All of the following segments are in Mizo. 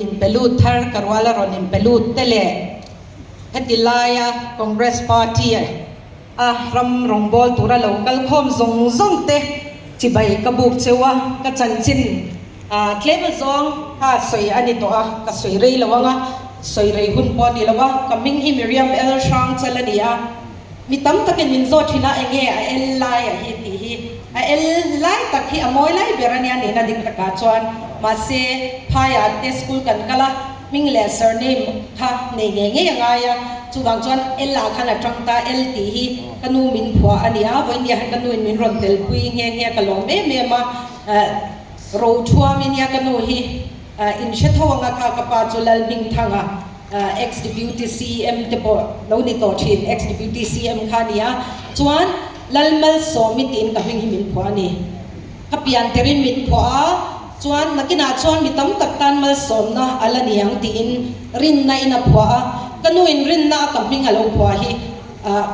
Inpe lut thar ka rual a rawn inpe lut te leh heti laia Congress Party a ram rawngbâwl tura lo kal khawm zawng zawng te chibai ka buk cheu a, ka chanchin tlem azawng kha sawi a ni tawh a, ka sawi rei lo ang a, sawi rei hun pawh a ni lo a, ka hming hi Miriam L Hrangchal a ni a. Mi tam takin min zawt thin a, enge a el lai a hi tih hi. A el lai tak hi a mawi lai ber a nia nihna dik takah chuan. Mahse, phaiah te school kan kal a, hming leh surname kha nei ngei ngei a ngai a, chuvang chuan el ah khan a tang ta, el tih hi ka nu min phuah a ni a, vawinia khan ka nuin min rawn telpui nghe nghe ka lawm em em a, Rothuam i nia ka nu hi in hre tho anga kha ka pa chu Lalhmingthanga. Ex Deputy CM te pawh lo ni tawh thin, Ex Deputy CM kha a ni a, chuan Lalmalsawmi tiin ka hming hi min phuah a ni. Ka pian terin min phuah a, chuan nakinah chuan mi tam tak tan malsawmna a la ni ang tiin rinna in a phuah a, ka nuin rinna a ka hming a lo phuah hi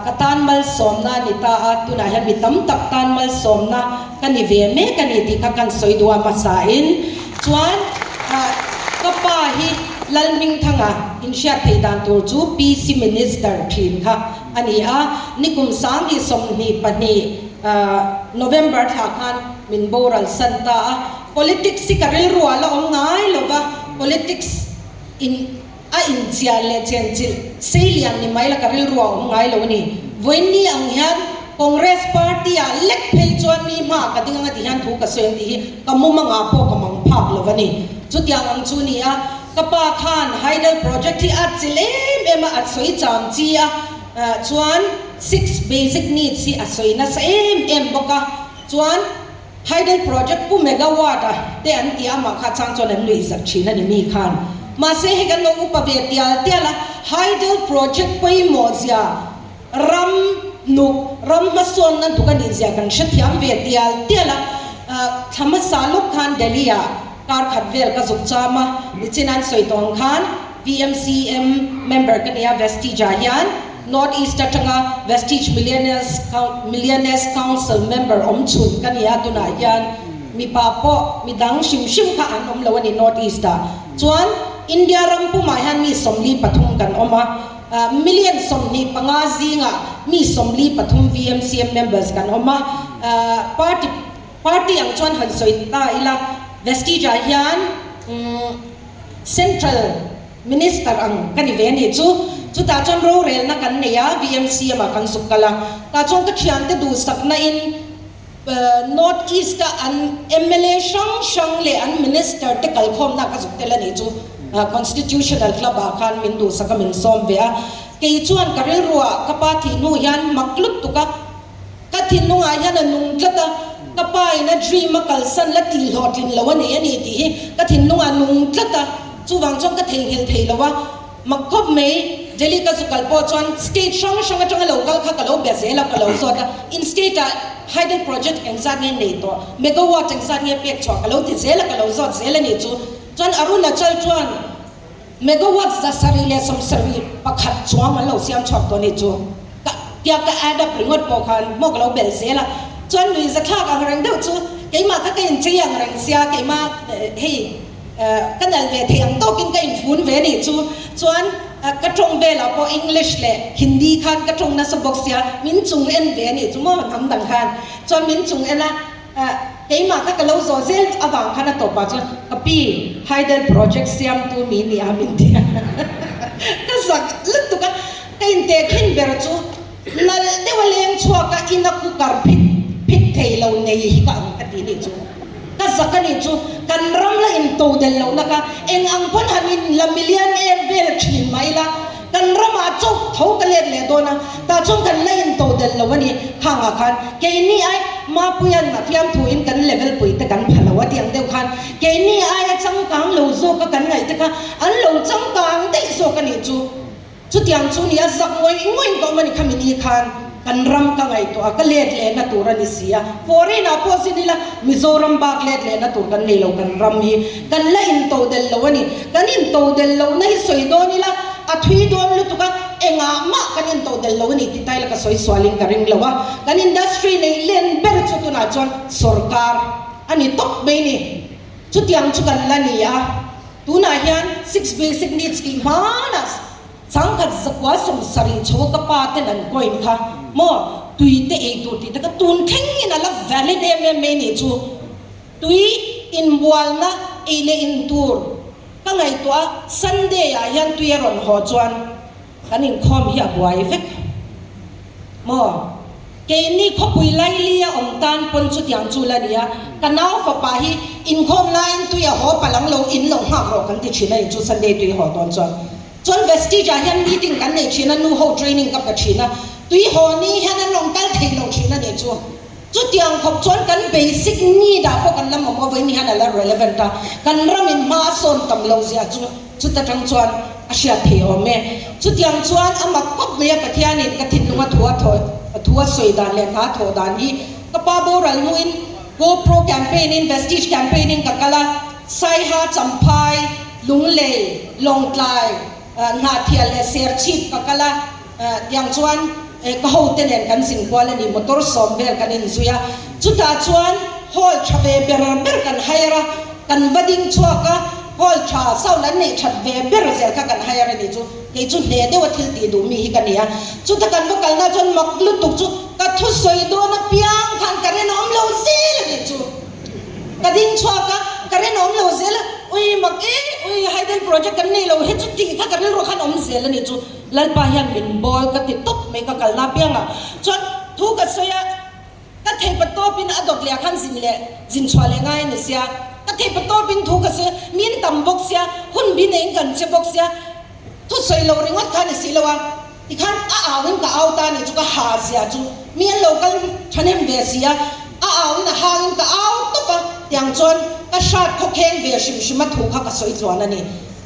ka tan malsawmna a ni ta a, tunah hian mi tam tak tan malsawmna ka ni ve mek a ni tih kha kan sawi duh a hmasain chuan ka pa hi Lalhmingthanga inhriat theih dan tur chu PC Minister thin kha a ni a, nikum 2022 November thla khan min boral san ta a, politics hi ka rilru ah la awm ngai lova, politics in. A inchian leh chenchilh seilian ni mai la ka rilru a awm ngai lo a ni. Vawiinni ang hian Congress party ah lek phei chuan mi hma ka ding anga ti hian thu ka sawi ang tih hi ka mumangah pawh ka mang phak lo a ni. Chutiang ang chu ni a, ka pa khan Hydel project hi a chilh em em a, a sawi cham chi a, chuan six basic needs hi a sawi nasa em em bawk a, chuan Hydel project pu megawatt a te an ti a, amah kha chang chuan an nuih zat thin a ni mi khan. Mahse hei kan lo upa ve tial tial a, hydel project pawimawh zia ram nuk, ram hmasawnna duk a nih zia kan hrethiam ve tial tial a. Thla hmasa lawk khan Delhi ah kar khat vel ka zuk cham a, nichin an sawi tawh ang khan VMCM member ka nia Vestige ah hian North East atanga Vestige Millionaires Millionaires Council member awm chhun ka nia tunah hian mipa pawh midang hrim hrim kha an awm lo a ni North East ah chuan India ram pumah hian mi 43 kan awm a million 25 zingah mi 43 VMCM members kan awm a party party ang chuan han sawi ta ila Vestige ah hian Central Minister ang ka ni ve a nih chu. Chutah chuan rorelna kan nei a, VMCM ah kan zuk kal a. Tah chuan ka thiante duhsakna in North East a an mla hrang hrang leh an Minister te kalkhawmna ka zuk tel a nih chu. Constitutional Club ah khan min duhsak a min sawm ve a. Kei chuan ka rilru ah ka pa thih hnu hian mak lut tuk a. Ka thinlungah hian a nung tlat a, ka pa in a dream a kalsan la tih hlawhtlin lo a nei a ni tih hi ka thinlungah a nung tlat a, chuvang chuan ka theihnghilh thei lo a, mak khawp mai. Delhi ka zu kal pawh chuan state hrang hrang atanga lo kal kha ka lo bia zel a, ka lo zawt a, in state ah hydel project engzat nge nei tawh, megawatt engzat nge pek chhuah ka lo ti zel a, ka lo zawt zel a nih chu. Chuan Arunachal chuan. Megawatt 771 chuang an lo siam chhuak tawh nih chu. Ka tia ka add up ringawt pawh khan maw ka lo belh zel a. Chuan lui zathlak ang reng deuh chu keimah kha ka inchei ang reng sia keimah hei ka nalh ve thei ang tawkin ka infun ve nih chu. Chuan ka tawng velah pawh English leh Hindi khan ka tawng nasa bawk sia min chung en ve nih chu maw hnam dang khan. Chuan min chung en a. Keimah kha ka lo zawh zel avang khan a tawpah chuan ka pi hydel project siamtu mi nia min ti a, ka zak lutuk a, ka inteh khin ber chu nalh deuh a leng chhuak a ina cooker phit phit thei lo nei hi ka ang ka ti nih chu, ka zak a nih chu, kan ram la into del lohna kha eng ang pawn han in la million em vel thin mah ila Kan ramah chauh tho ka let leh dawn a, tah chuan kan la into del lo a ni. Khangah khan keini ai Mapuia'n a fiamthuin kan level pui te kan pha lo a tih ang deuh khan keini aia changkang lo zawka kan ngaih te kha an lo changkang daih zawk a nih chu. Chutiang chu nia zak ngawih ngawih ka awm a ni khami ni khan. Kan ram ka ngaihtuah a, ka let lehna tur a ni si a. Foreign ah pawh zin ila Mizoram bak let lehna tur kan nei lo, kan ram hi kan la into del lo a ni. Kan into del lohna hi sawi dawn ila a thui dawn lutuk a, engah mah kan into del lo a ni tih taila ka sawi sualin ka ring lo a. Kan industry neih len ber chu tunah chuan sorkar a ni tawp mai ni. Chutiang chu kan la ni a, tunah hian. Six basic needs tih hmanah changkhat zakua 70 chho ka pa ten an coin kha maw tui te ei tur tih te kha tun thleng in a la valid em em mai nih chu. Tui inbualna ei leh in tur ka ngaihtuah a, Sunday ah hian tui a rawn haw chuan kan inkhawm hi a buai vek maw? Keini khawpui laili a awm tan pawn chutiang chu la nia, ka nau fapa hi inkhawm laiin tui a haw palang lo in lo nghak rawh kan ti thin a ni chu Sunday tui haw dawn chuan. Chuan Vestige ah hian meeting kan nei thin a, nu ho training ka pe thin a, tui haw ni hian an rawn kal thei lo thin a ni chu. Chutiang khawp chuan kan basic need ah pawh kan la mamawh vawiin hian a la relevant a, kan ramin hma a sawn tam loh zia chu chuta tang chuan a hriat thei awm e. Chutiang chuan a mak khawp mai a, Pathianin ka thinlunga thu a thawh thu a sawi dan leh hna thawh dan hi ka pa boral hnuin GoPro campaign in Vestige campaign in ka kal a, Saiha, Champhai, Lunglei, Lawngtlai, Hnahthial leh Serchhip ka kal a. Tiang chuan ka hote nen kan zin kual a ni, motor sawm vel kan inzui a, chutah chuan hall tha ve ber ber kan hire a, kan va ding chhuak a, hall tha sound an neih that ve ber zel kha kan hire a ni chu, kei chu hneh deuha thil tih duh mi hi ka ni a, chuta kan va kalna chuan mak lutuk chu ka thusawi dawn apiang khan ka rinawm lo zel a ni chu. Ka ding chhuak a, ka rinawm lo zel a, ui mak e, ui hydel project kan nei lo hi chu tih kha ka rilru khan awm zel a ni chu. Lalpa hian min bawl ka ti tawp mai ka kalna apiangah chuan thu ka sawi a, ka theipa tawpin a dawt leh ah khan zin leh zin chhuah leh ngai a ni sia, ka theipa tawpin thu ka sawi a, min tam bawk sia, hun bi neiin kan che bawk sia, thu sawi lo ringawt kha a ni si lo a, tikhan a auin ka au ta a nih chu ka ha zia chu mi an lo kal thahnem ve si a, a auin a hangin ka au tawp a, tiang chuan ka hrat khawkheng ve hrim hrim a thu kha ka sawi tluan a ni.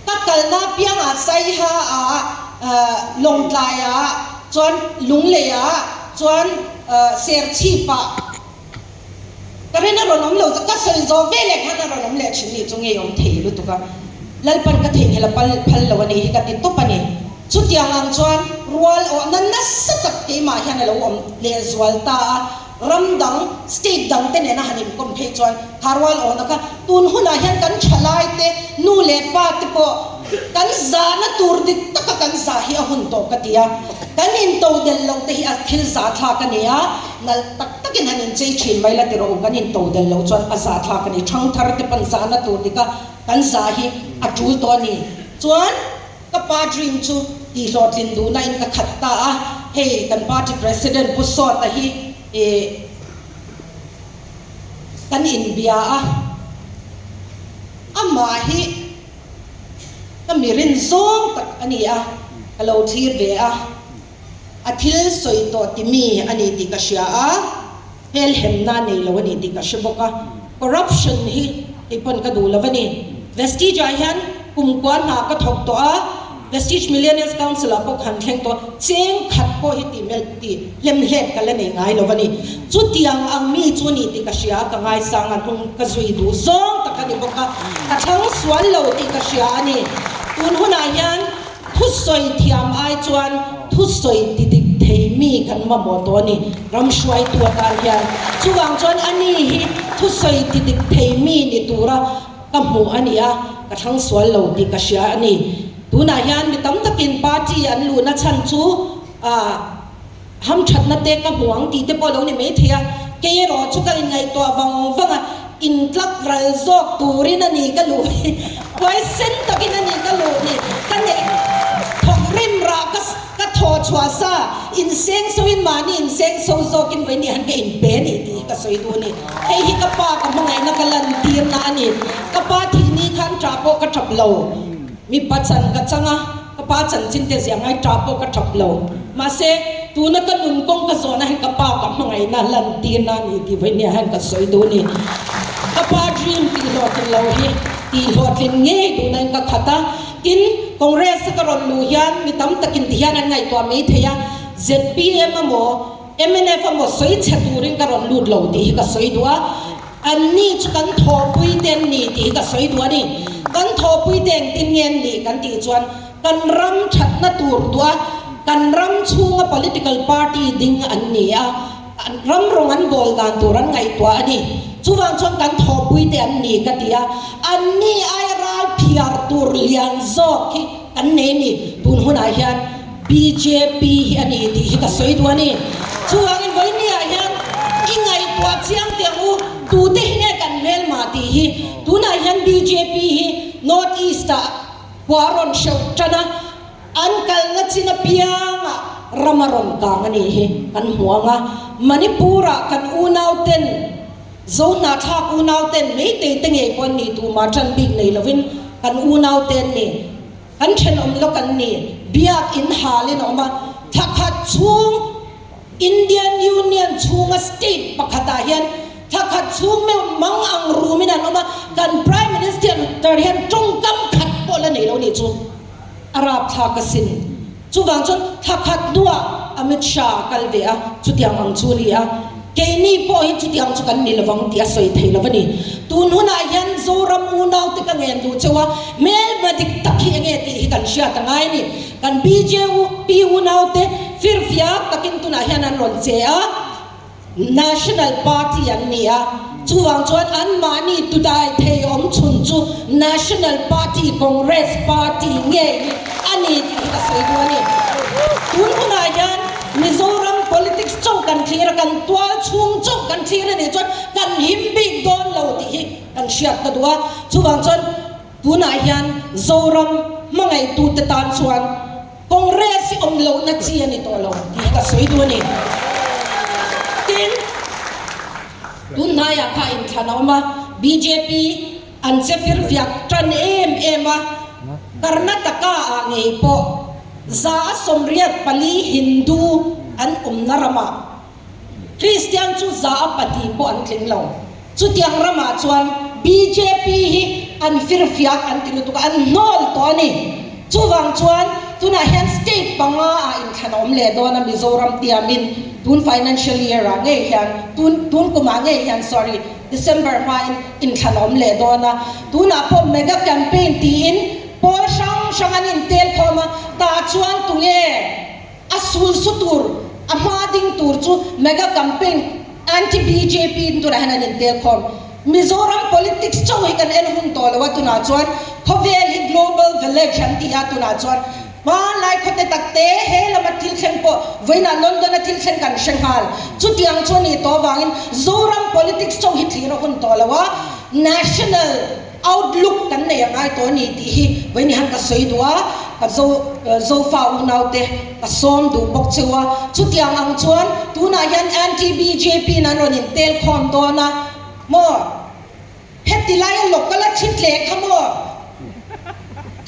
Ka kalna piangah Saiha ah, Lawngtlai ah, chuan Lunglei ah, chuan Serchhip ah ka rin a rawn awm lo, ka sawi zawh veleh khan a rawn awm leh thin nih chu ngei awm thei lutuk a, Lalpan ka theihnghilh a pal phal lo a nih hi ka ti tawp a ni. Chutiang ang chuan rual awhna nasa tak keimah hian a lo awm lehzual ta a. Ram dang, state dang te nena han inkawm phei chuan kha rual awna kha tun hunah hian kan thalai te, nu leh pa te pawh kan zahna tur dik taka kan zah hi a hun tawh ka ti a. Kan intodelh loh te hi a thil zahthlak a ni a, nalh tak takin han inchei thin mai la ti rawh u, kan intodelh loh chuan a zahthlak a ni. Thangthar te pawn zahna tur dika kan zah hi a tul tawh a ni. Chuan. Ka pa dream chu tihhlawhtlin duhna in ka khat ta a, hei kan party president Pu Sawta hi ih kan inbia a, amah hi ka mi rin zawng tak a ni a, ka lo thlir ve a, a thil sawi tawh ti mi a ni tih ka hria a, hmelhemna a nei lo a ni tih ka hre bawk a, corruption hi kei pawn ka duh lo a ni. Vestige ah hian kum kua hna ka thawk tawh a, Vestige Millionaires Council ah pawh ka han thleng tawh a, cheng khat pawh hi tih melh tih hlemhlet ka la nei ngai lo a ni. Chutiang ang mi chu a ni tih ka hria a, ka ngaisang a, hnung ka zui duh zawng tak a ni bawk a, ka thlang sual lo tih ka hria a ni. Tun hunah hian Thusawi thiam ai chuan thusawi ti dik thei mi kan mamawh tawh a ni, ram hruaitu atan hian. Chuvang chuan a ni hi thusawi ti dik thei mi ni tura ka hmuh a ni a, ka thlang sual lo tih ka hria a ni. Tunah hian mi tam takin party an luhna chhan chu ah Hamthatna te ka hmu ang tih te pawh a lo ni mai thei a, kei erawh chu ka inngaihtuah vang vang a, intlak ral zawk turin a ni ka luh hi, huaisen takin a ni ka luh ni, ka neih thawk rim rah ka ka thaw chhuah sa, inseng so in mahni inseng so zawkin vawi ni han ka inpe a ni tih hi ka sawi duh a ni. Hei hi ka pa ka hmangaihna ka lantirna a ni, ka pa thih ni khan ṭah pawh ka ṭap lo. Mipa chan ka chang a, ka pa chanchin te zia ngai ṭah pawh ka ṭap lo. Mahse, tuna ka nun kawng ka zawhna hian ka pa ka hmangaihna lantirna a ni tih vawinia hian ka sawi duh a ni. Ka pa dream tih hlawhtlin lo hi tih hlawhtlin ngei duhna in ka khat a. Tin, Congress a ka rawn luh hian mi tam takin ti hian an ngaihtuah mai thei a, zpm emaw, mnf emaw sawi chhe turin ka rawn lut lo tih hi ka sawi duh a. Anni chu kan thawhpui te an ni tih hi ka sawi duh a ni. Kan thawhpui te engtin nge an nih kan tih chuan kan ram thatna tur duh a, kan ram chhunga political party ding an ni a, ram rawng an bawl dan tur an ngaihtuah a ni. Chuvang chuan kan thawhpui te an ni ka ti a, anni aia ral phih. thiar tur lian zawk hi kan nei a ni. Tun hunah hian bjp hi a ni tih hi ka sawi duh a ni. Chuvangin vawinia hian i ngaihtuah chiang teh ang u, tute hi nge kan hmelma tih hi. Tunah hian bjp hi North East ah khua a rawn hreuh tan a, an kalna chin apiangah ram a rawn kang a nih hi kan hmu ang a. Manipur ah kan unau ten Zohnahthlak unau ten Meitei te ngei pawh an nih tumah tan bik nei lovin kan unau te an ni. Kan thenawm lawk an ni. Biak in halin a awm a, thla khat chhung Indian Union chhunga state pakhatah hian thla khat chhung meuh mang ang rumin an awm a, kan Prime Minister hian tawngkam khat pawh la nei lo nih chu a rapthlak asin. Chuvang chuan thla khat hnuah Amit Shah a kal ve a, chutiang ang chu a ni a, keini pawh hi chutiang chu kan ni lovang tih a sawi thei lo a ni. Tun hunah hian Zoram unaute ka ngen duh cheu a, hmelma dik tak hi enge tih hi kan hriat a ngai a ni. Kan BJP unaute firfiak takin tunah hian an rawn che a. National Party an ni a, chuvang chuan anmahni tudai thei awm chhun chu National Party, Congress Party ngei hi a ni tih hi ka sawi duh a ni. Tun hunah hian Mizoram politics chauh kan thlir a, kan tual chhung chauh kan thlir a nih chuan kan him bik dawn lo tih hi kan hriat ka duh a, chuvang chuan tunah hian Zoram hmangaihtute tan chuan Congress hi awm lohna chi a ni tawh lo tih hi ka sawi duh a ni. Tin, tun hnaiah kha inthlan a awm a, bjp an che fir fiak tan em em a, Karnataka ah ngei pawh 184 Hindu an awmna ramah Kristian chu 2% pawh an tling lo. Chutiang ramah chuan bjp hi an firfiak an ti lutuk a, an hnawl tawh a ni. Chuvang chuan tunah hian state panga ah inthlan a awm leh dawn a, Mizoram tiamin tun financial year ah ngei hian, tun tun kumah ngei hian sorry, December hmain inthlan a awm leh dawn a. Tunah pawh mega campaign tiin pawl hrang hrang an intel khawm a, tah chuan tunge A sul su tur, a hma ding tur chu mega campaign anti bjp in tunah hian an intel khawm. Mizoram politics chauh hi kan en hun tawh lo a, tunah chuan khawvel hi global village an ti a, tunah chuan hmanlai khawte takte he lama thil thleng pawh vawiinah London a thil thleng kan hre nghal. Chutiang chu a nih tawh avangin Zoram politics chauh hi thlir a hun tawh lo a, national. Outlook kan nei a ngai tawh a ni tih hi vawiin hian ka sawi duh a, ka zo Zofa unaute ka sawm duh bawk cheu a. Chutiang ang chuan tunah hian anti-BJP in an rawn intel khawm dawn a maw? Heti laia local a thi tleh kha maw?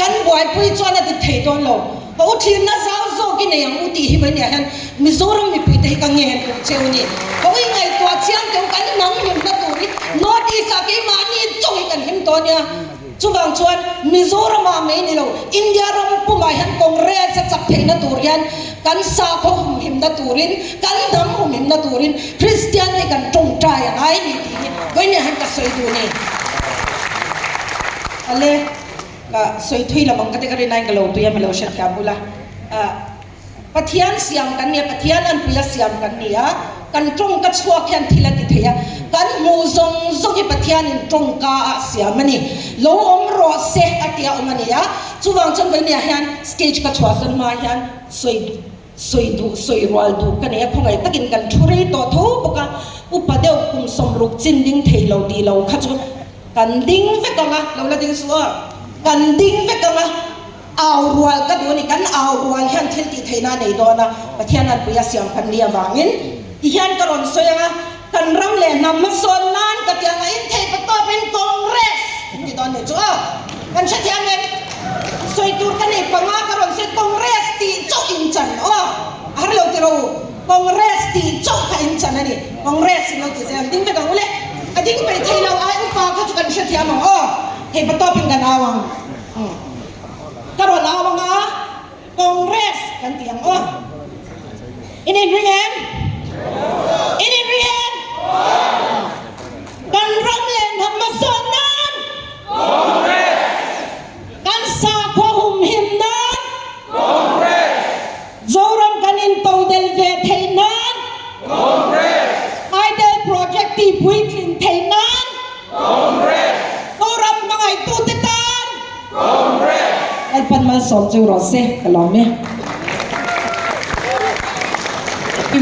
Kan buaipui chuan a dik thei dawn lo. Ka u thirna zau zawk i nei ang u tih hi vawiin ah hian Mizoram mipuite hi ka ngen duh cheu a ni. Ka ui ngaihtuah chiang teh u kan hnam hlimna tur hi North East ah keimahni chauh hi kan hlim tawh a nia. Chuvang chuan Mizoram ah mai ni lo India ram pumah hian Congress a chak theihna tur hian kan sakhaw humhimna turin kan hnam humhimna turin Kristian te kan tawngtai a ngai a ni tih hi vawiin ah hian ka sawi duh a ni. Ale. Ka sawi thui lo ang ka ti ka rin aiin ka lo tui a, mi lo hrethiam bula. Pathian siam kan ni a, Pathian anpuia siam kan ni a, kan tawngka chhuak hian thil a ti thei a, kan hmuh zawng zawng hi Pathianin tawngka ah siam a ni. Lo awm rawh se a tia awm a ni a, chuvang chuan vawinia hian stage ka chhuahsan hma hian sawi sawi duh sawi rual duh ka nei a, khawngaih takin kan thu rei tawh tho bawk a, upa deuh kum 60 chin ding thei lo tih lo kha chu Kan ding vek ang a, lo la ding suh a, kan ding vek ang a, au rual ka duh a ni, kan au rual hian thil tih theihna a nei dawn a, Pathian anpui a siam kan ni avangin ti hian ka rawn sawi ang a, kan ram leh hnam hmasawn nan ka ti ang a, in theih pa tawpin Congress an ti dawn nih chu a, kan hrethiam em? Sawi tur ka nei panga ka rawn sawi Congress tih chauh in chan aw, a har lo ti rawh u. Congress tih chauh kha in chan a ni. Congress in lo ti zel. Ding vek ang u le. A ding peih thei lo ai upa kha chu kan hrethiam ang aw. Hei pa tawpin kan au ang. Ka rawn au ang a, Congress kan ti ang aw. In inring em? In inring em? Kan ram leh hnam hmasawn nan. Congress! Kan sakhua humhim nan. Congress! Zoram kan intodel ve theih nan. Congress! Hydel project tih puitlin theih nan. Congress! Zoram hmangaihtute tan. malsawm chu rawh se ka lawm e.